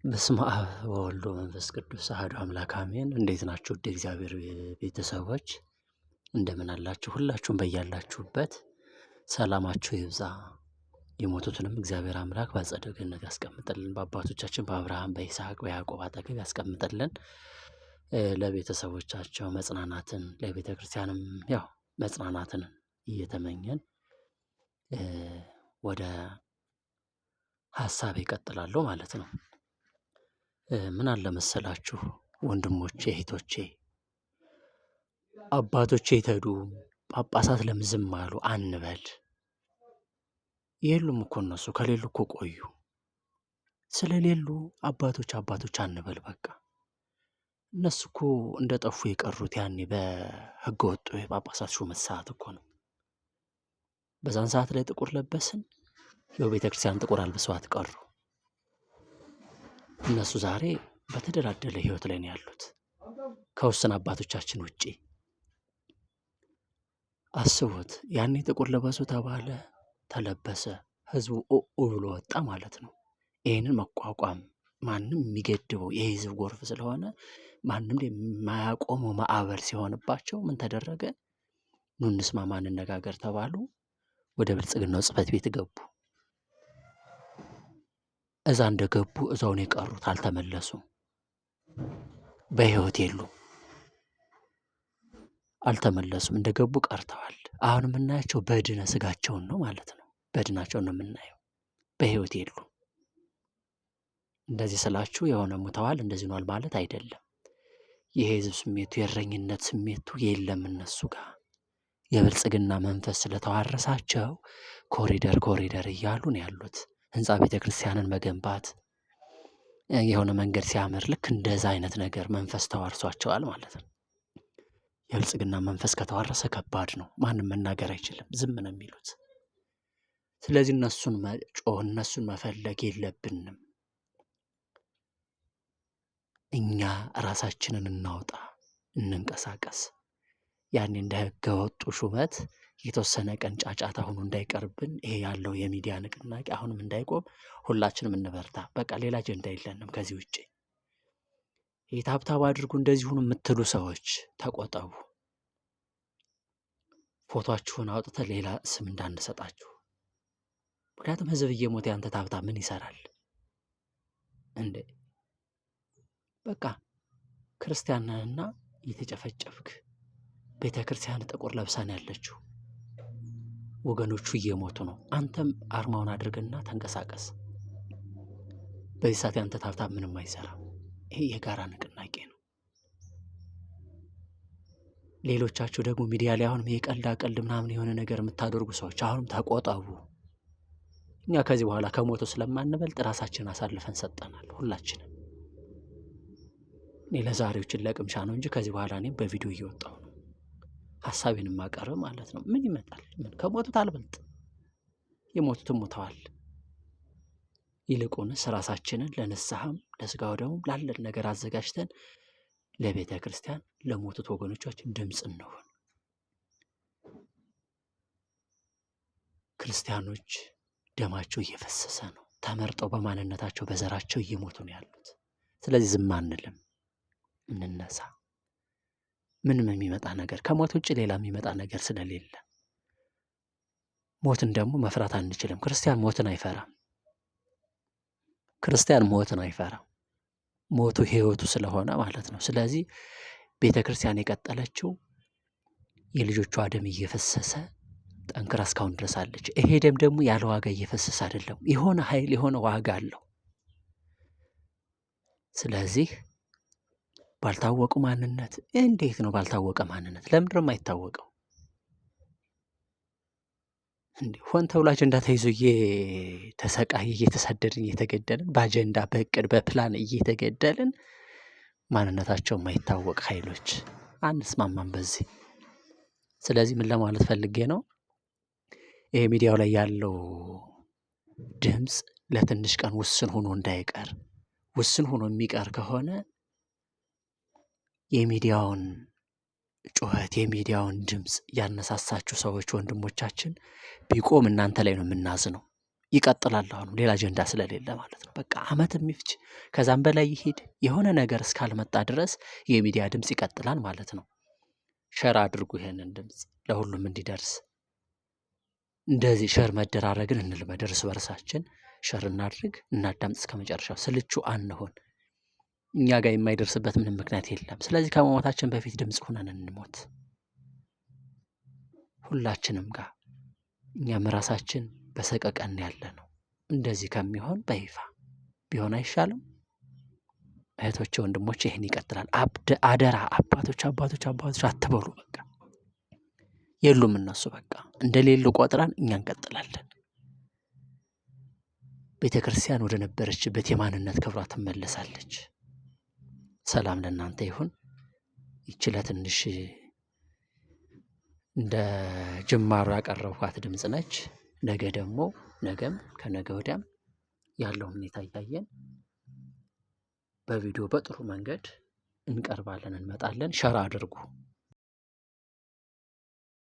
በስመ አብ ወወልድ ወመንፈስ ቅዱስ አሐዱ አምላክ አሜን። እንዴት ናችሁ? ውድ እግዚአብሔር ቤተሰቦች እንደምን አላችሁ? ሁላችሁም በያላችሁበት ሰላማችሁ ይብዛ። የሞቱትንም እግዚአብሔር አምላክ በአጸደ ገነት ያስቀምጥልን። በአባቶቻችን በአብርሃም በይስሐቅ በያዕቆብ አጠገብ ያስቀምጥልን። ለቤተሰቦቻቸው መጽናናትን ለቤተ ክርስቲያንም ያው መጽናናትን እየተመኘን ወደ ሀሳብ ይቀጥላሉ ማለት ነው። ምን አለ መሰላችሁ ወንድሞቼ እህቶቼ፣ አባቶቼ የተዱ ጳጳሳት ለምን ዝም አሉ አንበል። የሉም እኮ እነሱ ከሌሉ እኮ ቆዩ። ስለሌሉ አባቶች አባቶች አንበል በቃ። እነሱ እኮ እንደ ጠፉ የቀሩት ያኔ በህገ ወጡ የጳጳሳት ሹመት ሰዓት እኮ ነው። በዛን ሰዓት ላይ ጥቁር ለበስን፣ የቤተ ክርስቲያን ጥቁር አልብሰዋት ቀሩ። እነሱ ዛሬ በተደላደለ ህይወት ላይ ነው ያሉት ከውስን አባቶቻችን ውጪ። አስቡት፣ ያኔ ጥቁር ለበሱ ተባለ፣ ተለበሰ፣ ህዝቡ ኦኦ ብሎ ወጣ ማለት ነው። ይህንን መቋቋም ማንም የሚገድበው የህዝብ ጎርፍ ስለሆነ ማንም የማያቆመው ማዕበል ሲሆንባቸው ምን ተደረገ? ኑ እንስማማ፣ እንነጋገር ተባሉ። ወደ ብልጽግናው ጽሕፈት ቤት ገቡ። እዛ እንደገቡ እዛው ነው የቀሩት፣ አልተመለሱም። በህይወት የሉም፣ አልተመለሱም። እንደገቡ ቀርተዋል። አሁን የምናያቸው በድነ ስጋቸውን ነው ማለት ነው። በድናቸውን ነው የምናየው፣ በህይወት የሉም። እንደዚህ ስላችሁ የሆነ ሙተዋል እንደዚህ ኗል ማለት አይደለም። የህዝብ ስሜቱ የእረኝነት ስሜቱ የለም እነሱ ጋር። የብልጽግና መንፈስ ስለተዋረሳቸው ኮሪደር ኮሪደር እያሉ ነው ያሉት። ህንፃ ቤተ ክርስቲያንን መገንባት የሆነ መንገድ ሲያምር ልክ እንደዛ አይነት ነገር መንፈስ ተዋርሷቸዋል ማለት ነው። የብልጽግና መንፈስ ከተዋረሰ ከባድ ነው። ማንም መናገር አይችልም። ዝም ነው የሚሉት። ስለዚህ እነሱን መጮህ እነሱን መፈለግ የለብንም። እኛ ራሳችንን እናውጣ፣ እንንቀሳቀስ። ያኔ እንደ ህገወጡ ሹመት የተወሰነ ቀን ጫጫታ ሆኖ እንዳይቀርብን ይሄ ያለው የሚዲያ ንቅናቄ አሁንም እንዳይቆም ሁላችንም እንበርታ። በቃ ሌላ አጀንዳ የለንም ከዚህ ውጭ። ይሄ tap tap አድርጉ እንደዚህ ሁኑ የምትሉ ሰዎች ተቆጠቡ። ፎቶአችሁን አውጥተን ሌላ ስም እንዳንሰጣችሁ። ምክንያቱም ህዝብ እየሞተ ያንተ tap tap ምን ይሰራል እንዴ? በቃ ክርስቲያንንና እየተጨፈጨፍክ ቤተ ክርስቲያን ጥቁር ለብሳን ያለችው ወገኖቹ እየሞቱ ነው። አንተም አርማውን አድርግና ተንቀሳቀስ። በዚህ ሰዓት ያንተ tap tap ምንም አይሰራም። ይሄ የጋራ ንቅናቄ ነው። ሌሎቻችሁ ደግሞ ሚዲያ ላይ አሁንም የቀልዳ ቀልድ ምናምን የሆነ ነገር የምታደርጉ ሰዎች አሁንም ተቆጠቡ። እኛ ከዚህ በኋላ ከሞቱ ስለማንበልጥ ራሳችንን አሳልፈን ሰጠናል ሁላችንም። እኔ ለዛሬዎችን ለቅምሻ ነው እንጂ ከዚህ በኋላ እኔም በቪዲዮ እየወጣሁ ነው ሀሳቤን የማቀርብ ማለት ነው። ምን ይመጣል? ምን ከሞቱት አልበልጥ። የሞቱትም ሞተዋል። ይልቁንስ ራሳችንን ለንስሐም ለስጋው ደግሞ ላለን ነገር አዘጋጅተን ለቤተ ክርስቲያን ለሞቱት ወገኖቻችን ድምፅ እንሆን። ክርስቲያኖች ደማቸው እየፈሰሰ ነው። ተመርጠው በማንነታቸው በዘራቸው እየሞቱ ነው ያሉት። ስለዚህ ዝም አንልም፣ እንነሳ። ምንም የሚመጣ ነገር ከሞት ውጭ ሌላ የሚመጣ ነገር ስለሌለ ሞትን ደግሞ መፍራት አንችልም። ክርስቲያን ሞትን አይፈራም። ክርስቲያን ሞትን አይፈራም። ሞቱ ሕይወቱ ስለሆነ ማለት ነው። ስለዚህ ቤተ ክርስቲያን የቀጠለችው የልጆቿ ደም እየፈሰሰ ጠንክራ እስካሁን ድረስ አለች። ይሄ ደም ደግሞ ያለ ዋጋ እየፈሰሰ አይደለም። የሆነ ኃይል የሆነ ዋጋ አለው። ስለዚህ ባልታወቁ ማንነት እንዴት ነው ባልታወቀ ማንነት? ለምንድነው የማይታወቀው? እንዴ ሆን ተብሎ አጀንዳ ተይዞ እየተሰቃየ እየተሰደድን እየተገደልን በአጀንዳ በእቅድ በፕላን እየተገደልን ማንነታቸው የማይታወቅ ኃይሎች አንስማማም በዚህ። ስለዚህ ምን ለማለት ፈልጌ ነው፣ ይሄ ሚዲያው ላይ ያለው ድምፅ ለትንሽ ቀን ውስን ሆኖ እንዳይቀር፣ ውስን ሆኖ የሚቀር ከሆነ የሚዲያውን ጩኸት የሚዲያውን ድምፅ ያነሳሳችሁ ሰዎች ወንድሞቻችን ቢቆም እናንተ ላይ ነው የምናዝነው። ይቀጥላል። አሁንም ሌላ አጀንዳ ስለሌለ ማለት ነው። በቃ አመት የሚፍጅ ከዛም በላይ ይሄድ የሆነ ነገር እስካልመጣ ድረስ የሚዲያ ድምፅ ይቀጥላል ማለት ነው። Share አድርጉ ይሄንን ድምፅ ለሁሉም እንዲደርስ። እንደዚህ share መደራረግን እንልመድ። እርስ በርሳችን share እናድርግ፣ እናዳምጥ እስከ መጨረሻው። ስልቹ አንሆን። እኛ ጋር የማይደርስበት ምንም ምክንያት የለም። ስለዚህ ከመሞታችን በፊት ድምፅ ሆነን እንሞት። ሁላችንም ጋር እኛም ራሳችን በሰቀቀን ያለ ነው። እንደዚህ ከሚሆን በይፋ ቢሆን አይሻልም? እህቶቼ ወንድሞቼ፣ ይህን ይቀጥላል። አደራ አባቶች አባቶች አባቶች አትበሉ። በቃ የሉም እነሱ በቃ እንደሌሉ ቆጥረን እኛ እንቀጥላለን። ቤተ ክርስቲያን ወደ ነበረችበት የማንነት ክብሯ ትመለሳለች። ሰላም ለእናንተ ይሁን። ይቺ ለትንሽ እንደ ጅማሮ ያቀረብኳት ድምፅ ነች። ነገ ደግሞ ነገም ከነገ ወዲያም ያለውን ሁኔታ እያየን በቪዲዮ በጥሩ መንገድ እንቀርባለን፣ እንመጣለን። Share አድርጉ።